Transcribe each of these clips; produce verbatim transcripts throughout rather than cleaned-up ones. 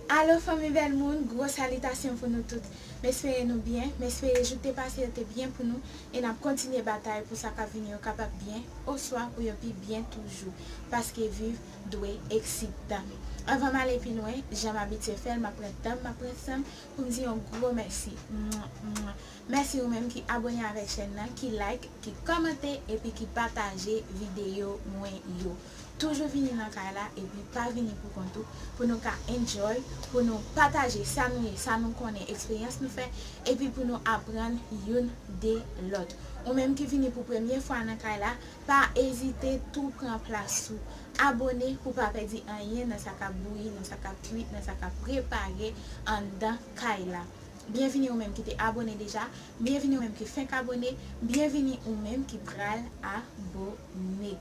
Alo fanmi bèl moun, gwo salitasyon pou nou tout. M espere nou byen, m espere jou k te pase yo te byen pou nou, e n ap kontinye batay pou sa k ap vini yo kapab byen, oswa pou yo pi byen toujou, paske viv dwe eksitan. Anvan m ale pi lwen, jan m abitye fè l, m ap pran tan m, m ap pran san m pou m di yon gwo mèsi. Mwa, mwa. Mèsi ou menm ki abòne avèk chèn nan, ki like, ki kòmante epi ki pataje videyo mwen yo. Toujou vini nan kay la epi pa vini pou kont ou, pou nou ka enjoy, pou nou pataje sa nou ye, sa nou konnen, eksperyans nou fè, epi pou nou aprann youn de lòt. Ou menm ki vini pou premye fwa nan kay la, pa ezite tou pran plas ou. Abòne pou pa pèdi anyen nan sa k ap bouyi, nan sa k ap kwit, nan sa k ap prepare anndan kay la. Byenvini ou menm ki te abòne deja, byenvini ou menm ki fenk abòne, byenvini ou menm ki pral abòne.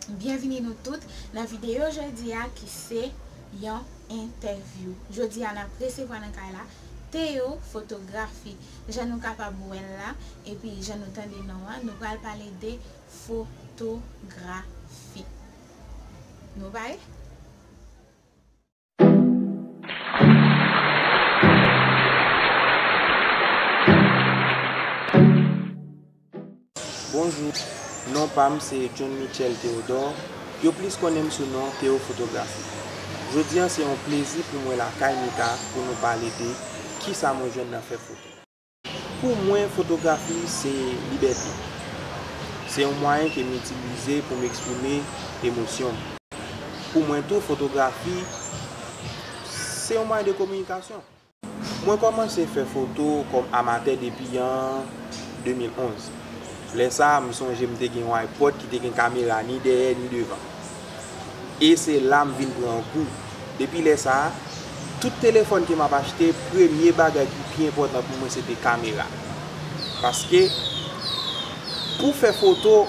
Byenvini nou tout nan videyo jodi a ki se yon entèvyou. Jodi a n ap resevwa nan kay la Théo Photographie. Jan nou kapab wè l la, epi jan nou tande non an, nou pral pale de fotografi. Nou pare? Bonjou, non pa m se John Michel Théodore, yo plis konnen m sou non Théo Photographie. Jodi a se yon plezi pou mwen lakay Mika pou nou pale de kisa mwen jwenn nan fè foto. Pou mwen, fotografi se libète. Se yon mwayen ke m itilize pou m eksprime emosyon m. Pou mwen tou, fotografi se yon mwayen de kominikasyon. Mwen kòmanse fè foto kòm amatè depi an de mil onz. Lè sa a, m sonje m te gen yon iPod ki te gen kamera ni dèyè ni devan. E se la m vin pran gou. Depi lè sa a, tout telefòn ke m ap achte, premye bagay ki pi enpòtan pou mwen se te kamera. Paske pou fè foto,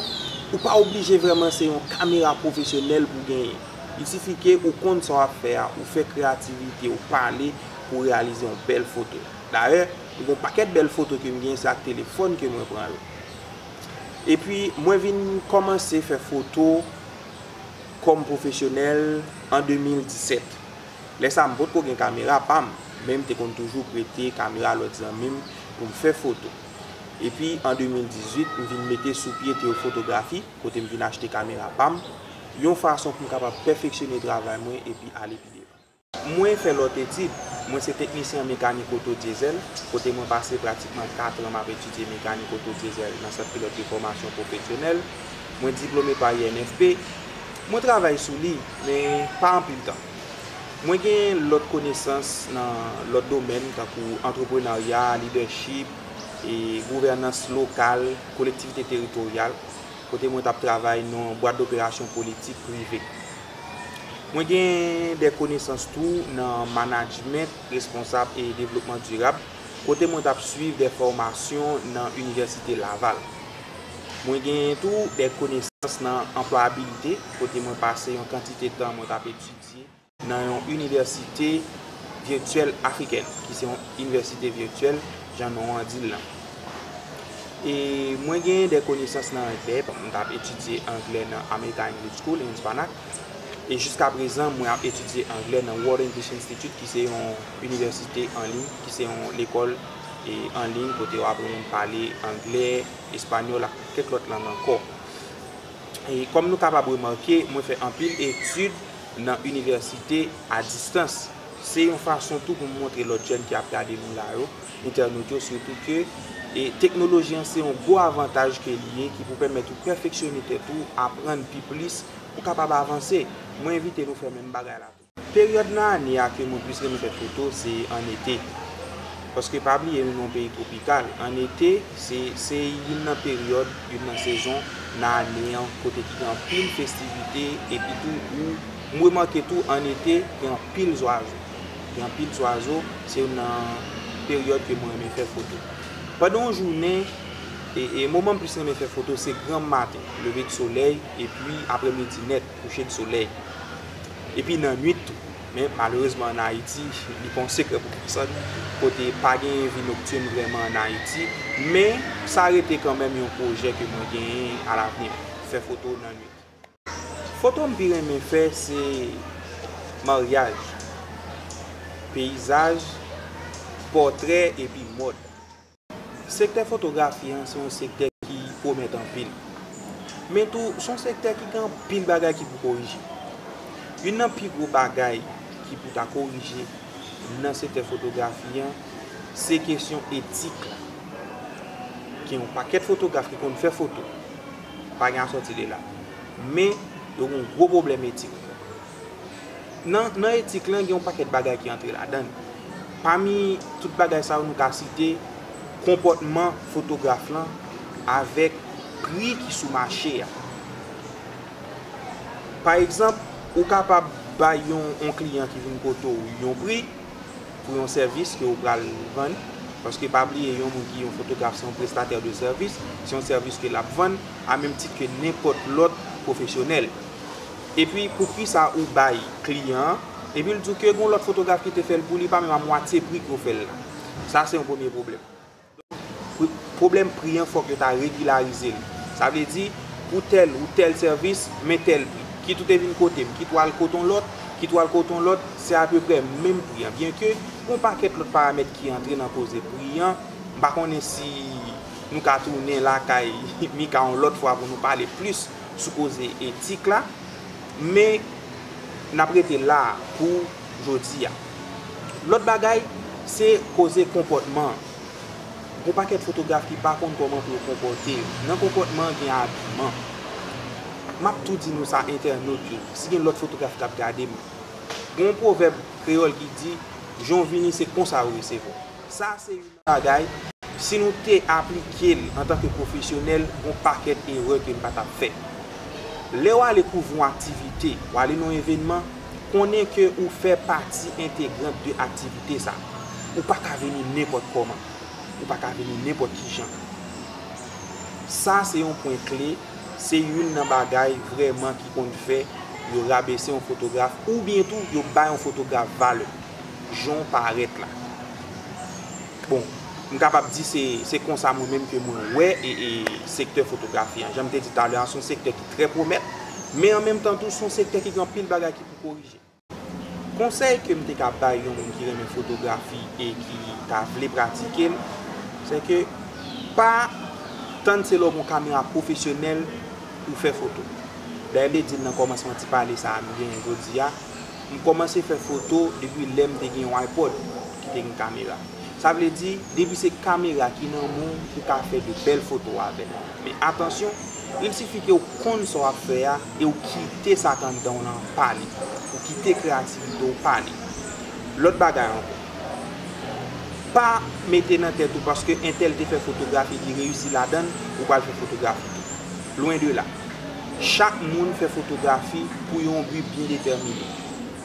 ou pa oblije vrèman se yon kamera pwofesyonèl pou genyen. Il sifi ke ou konn sa w ap fè a, ou fè kreyativite w pale pou w reyalize yon bèl foto. Dayè, m gen yon pakèt bèl foto ke m genyen, se ak telefòn ke mwen pran yo. Epi, mwen vin kòmanse fè foto kòm pwofesyonèl an de mil disèt. Lè sa a, m potko gen kamera pa m, men m te konn toujou prete kamera lòt zanmi m pou m fè foto. Epi, an de mil dizuit, m vin mete sou pye Théo Photographie, kote m vin achte kamera pa m, yon fason pou m kapab pèfeksyone travay mwen epi ale pi devan. Mwen fè lòt etid. Mwen se teknisyen an mekanik oto dyezèl, kote mwen pase pratikman katran m ap etidye mekanik oto dyezèl nan Sant Pilòt de Fòmasyon Pwofesyonèl. Mwen diplome pa I N F P. Mwen travay sou li, men pa anpil tan. Mwen gen lòt konesans nan lòt domèn, tankou antreprenarya, lidèchip, e gouvènans lokal, kolektivite teritoryal, kote mwen t ap travay nan yon bwat doperasyon politik prive. Mwen gen de konesans tou nan manajment responsab e devlopman dirab, kote mwen t ap swiv de fòmasyon nan Inivèsite Laval. Mwen gen tou de konesans nan anplwayabilite, kote mwen pase yon kantite tan mwen t ap etidye nan yon inivèsite vityèl afrikèn, ki se yon inivèsite vityèl, jan non an di l lan. E mwen gen de konesans nan anglè, mwen t ap etidye anglè nan American English School, Anse Bonnac. E jiska prezan, mwen ap etidye anglè nan World English Institute, ki se yon inivèsite an liy, ki se yon lekòl, e, an liy, kote yo aprann moun pale anglè, espanyòl ak kèk lòt lang ankò. E kòm nou kapab remake, mwen fè anpil etid nan inivèsite a distans. Se yon fason tou pou m montre lòt jèn ki ap gade nou la yo, entènot yo sitou, ke, e, teknoloji an se yon gwo avantaj ke li ye, ki pou pèmèt ou pèfeksyone tèt ou, aprann pi plis, pou w kapab avanse. Mwen envite nou fè menm bagay la tou. Peryòd nan ane a ke mwen plis renmen fè foto, se an ete. Paske pa bliye, nou nan yon peyi twopikal. An ete, se, se youn nan peryòd, youn nan sezon nan ane an, kote ki gen anpil festivite, epi tou, ou, m remake tou, an ete, gen anpil zwazo. Gen anpil zwazo, se youn nan peryòd ke mwen renmen fè foto. Pandan yon jounen, e, e moman m plis renmen fè foto, se granm maten, leve de solèy, epi aprèmidi nèt, kouche de solèy. Epi nan nwit tou. Men malerezman ann Ayiti, li pa yon sekrè pou pèsòn, kote pa gen vi noktin vrèman ann Ayiti, men sa rete kanmenm yon pwojè ke mwen genyen alavni, fè foto nan nwit. Foto m pi renmen fè se maryaj. peyizaj, pòtrè epi mòd. Sektè fotografi an se yon sektè ki pwomèt anpil. Men tou, se yon sektè ki gen anpil bagay ki pou korije. Youn nan pi gwo bagay ki pou ta korije nan sektè fotografi an, se kesyon etik la. Gen yon pakèt fotograf ki konn fè foto, pa gen a sòti de la. Men, yo gen yon gwo pwoblèm etik. Nan, nan etik lan, gen yon pakèt bagay ki antre ladan l. Pami tout bagay sa yo, nou ka site konpòtman fotograf lan avèk pri ki sou mache a. Pa egzanp, ou kapab bay yon, yon kliyan ki vin kote w yon pri pou yon sèvis ke w pral vann, paske pa bliye, yon moun ki yon fotograf se yon prestatè de sèvis, se yon sèvis ke l ap vann, a menm tit ke nenpòt lòt pwofesyonèl. Epi, pou pri sa ou bay kliyan an, epi l di w ke gen yon lòt fotograf ki te fè l pou li, pa menm a mwatye pri ke w fè l la. Sa se yon premye pwoblèm. Pr-, pwoblèm pri an, fòk yo ta regilarize l. Sa vle di, pou tèl ou tèl sèvis, men tèl pri. Kit ou te vin kote m, kit w al kote yon lòt, kit w al kote yon lòt, se apeprè menm pri an. Byenke, gen yon pakèt lòt paramèt ki antre nan koze pri an, m pa konnen si nou ka tounen lakay Mika yon lòt fwa pou nou pale plis sou koze etik la, men n ap rete la pou jodi a. Lòt bagay, se koze konpòtman an. Gon pakèt fotograf ki pa konn kòman pou yo konpòte yo. Nan konpòtman an, gen abiman. M ap tou di nou sa, entènot yo, si gen lòt fotograf k ap gade m. Gen yon pwovèb kreyòl ki di, jan w vini, se konsa yo resevwa w. Sa se youn nan bagay, si nou te aplike l antanke pwofesyonèl, gon pakèt erè ke n pa t ap fè. Lè w ale kouvri yon aktivite, w ale nan yon evènman, konnen ke ou fè pati entegrant de aktivite sa. Ou pa ka vini nenpòt kòman. Ou pa ka vini nenpòt ki jan. Sa se yon pwen kle, se youn nan bagay vrèman ki konn fè yo rabese yon fotograf, oubyen tou yo bay yon fotograf valè, jan w parèt la. Bon, m kapab di se, se konsa mwen menm ke mwen wè e, e sektè fotografi an. Jan m te di talè a, se yon sektè ki trè pwomèt, men an menm tan tou, se yon sektè ki gen anpil bagay ki pou korije. Konsèy ke m te ka bay yon moun ki renmen fotografi e ki ta vle pratike l, se ke pa tann se lè w gen yon kamera pwofesyonèl ou fè foto. Dayè, m te di l nan kòmansman ti pale sa a nou genyen jodi a, m kòmanse fè foto depi lè m te gen yon iPod ki te gen kamera. Sa vle di, depi se kamera ki nan men w, ou ka fè de bèl foto avè l. Men atansyon, il sifi ke w konn sa w ap fè a e w kite sa k anndan w lan pale. Ou kite kreyativite w pale. Lòt bagay ankò, pa mete nan tèt ou paske entèl te fè fotografi, li reyisi ladan l, ou pral fè fotografi tou. Lwen de la. Chak moun fè fotografi pou yon bi byen detèmine.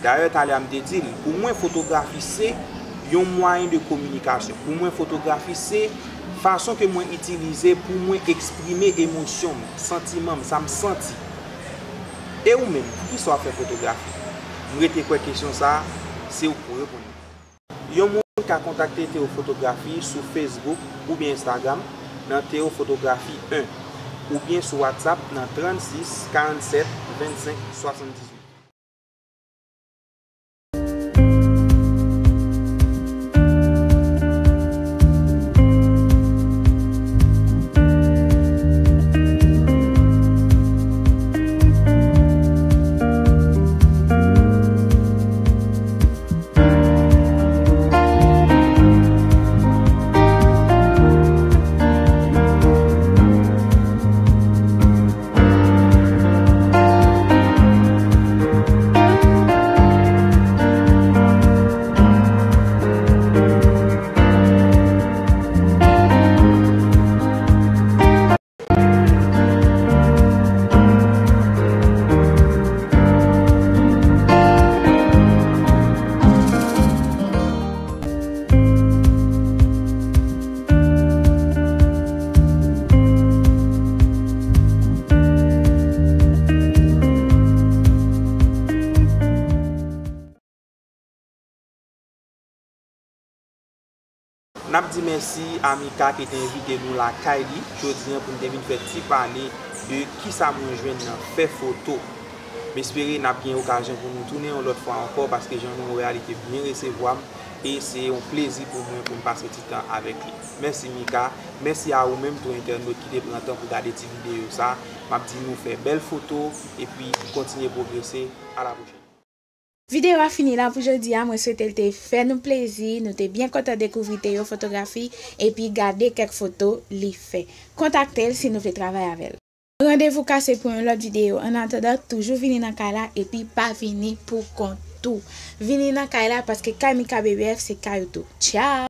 Dayè, talè a m te di l, pou mwen, fotografi se yon mwayen de kominikasyon. Pou mwen, fotografi se fason ke mwen itilize pou mwen eksprime emosyon m, santiman m, sa m santi. E ou menm, poukisa w ap fè fotografi? M rete kwè kesyon sa a, se ou k pou reponn li. Yon moun ka kontakte Théo Photographie sou Facebook oubyen Instagram nan Théo Photographie un, oubyen sou WhatsApp nan trannsis, karannsèt, vennsenk, swasanndizuit. N ap di mèsi a Mika ki te envite nou lakay li jodi a pou n te vin fè ti pale de kisa mwen jwenn nan fè foto. M espere n ap gen okazyon pou nou tounen yon lòt fwa ankò, paske jan nou wè a, li te byen resevwa m, e se yon plezi pou mwen pou m pase ti tan avèk li. Mèsi Mika, mèsi a ou menm tou entènot ki te pran tan pou gade ti videyo sa. M ap di nou fè bèl foto, epi kontinye pwogrese. A la pwochèn. Videyo a fini la pou jodi a, mwen swete l te fè nou plezi, nou te byen kontan dekouvri Théo Photographie epi gade kèk foto li fè. Kontakte l si nou vle travay avè l. Randevou kase pou yon lòt videyo, annatandan toujou vini nan kay la epi pa vini pou kont ou. Vini nan kay la paske kay Mika BBF se kay ou tou. Tchao!